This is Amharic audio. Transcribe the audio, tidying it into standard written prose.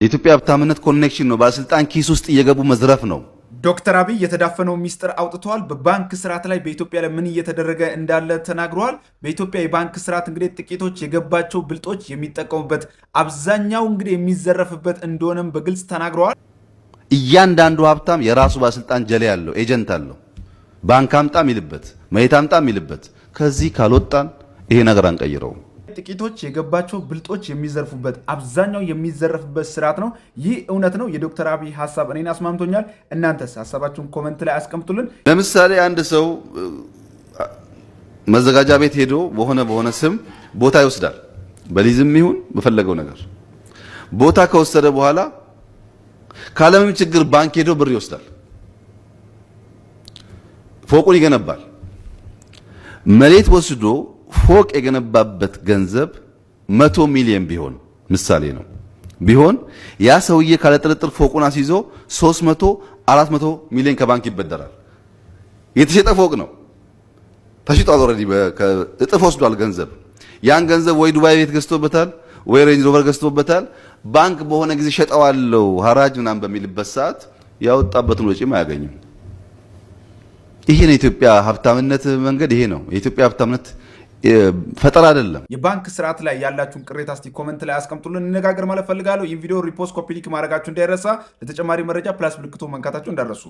የኢትዮጵያ ሀብታምነት connection ነው። ባለስልጣን ኪስ ውስጥ እየገቡ መዝረፍ ነው። ዶክተር አብይ የተዳፈነው ሚስጥር አውጥተዋል። በባንክ ስርዓት ላይ በኢትዮጵያ ላይ ምን እየተደረገ እንዳለ ተናግረዋል። በኢትዮጵያ የባንክ ስርዓት እንግዲህ ጥቂቶች የገባቸው ብልጦች የሚጠቀሙበት፣ አብዛኛው እንግዲህ የሚዘረፍበት እንደሆነም በግልጽ ተናግረዋል። እያንዳንዱ ሀብታም የራሱ ባለስልጣን ጀሌ አለው፣ agent አለው። ባንክ አምጣ የሚልበት፣ መሬት አምጣ የሚልበት። ከዚህ ካልወጣን ይሄ ነገር አንቀይረውም። ጥቂቶች የገባቸው ብልጦች የሚዘርፉበት፣ አብዛኛው የሚዘረፍበት ስርዓት ነው። ይህ እውነት ነው። የዶክተር አብይ ሀሳብ እኔን አስማምቶኛል። እናንተስ ሀሳባችሁን comment ላይ አስቀምጡልን። ለምሳሌ አንድ ሰው መዘጋጃ ቤት ሄዶ በሆነ በሆነ ስም ቦታ ይወስዳል። በሊዝም ይሁን በፈለገው ነገር ቦታ ከወሰደ በኋላ ካለምንም ችግር ባንክ ሄዶ ብር ይወስዳል። ፎቁን ይገነባል። መሬት ወስዶ ፎቅ የገነባበት ገንዘብ 100 ሚሊዮን ቢሆን፣ ምሳሌ ነው፣ ቢሆን ያ ሰውዬ ካለ ጥርጥር ፎቁን አስይዞ 300 400 ሚሊዮን ከባንክ ይበደራል። የተሸጠ ፎቅ ነው፣ ተሽጧል። Already እጥፍ ወስዷል ገንዘብ። ያን ገንዘብ ወይ ዱባይ ቤት ገዝቶበታል፣ ወይ Range Rover ገዝቶበታል። ባንክ በሆነ ጊዜ ሸጠዋለው ሀራጅ ምናምን በሚልበት ሰዓት ያወጣበትን ወጪም አያገኝም። ይሄ ነው የኢትዮጵያ ሀብታምነት መንገድ፣ ይሄ ነው የኢትዮጵያ ሀብታምነት ፈጠራ አይደለም። የባንክ ስርዓት ላይ ያላችሁን ቅሬታ እስቲ comment ላይ አስቀምጡልን፣ እንነጋገር ማለት ፈልጋለሁ። ይህን ቪዲዮ repost፣ copy link ማድረጋችሁ እንዳይረሳ። ለተጨማሪ መረጃ plus ምልክቱ መንካታችሁ እንዳትረሱ።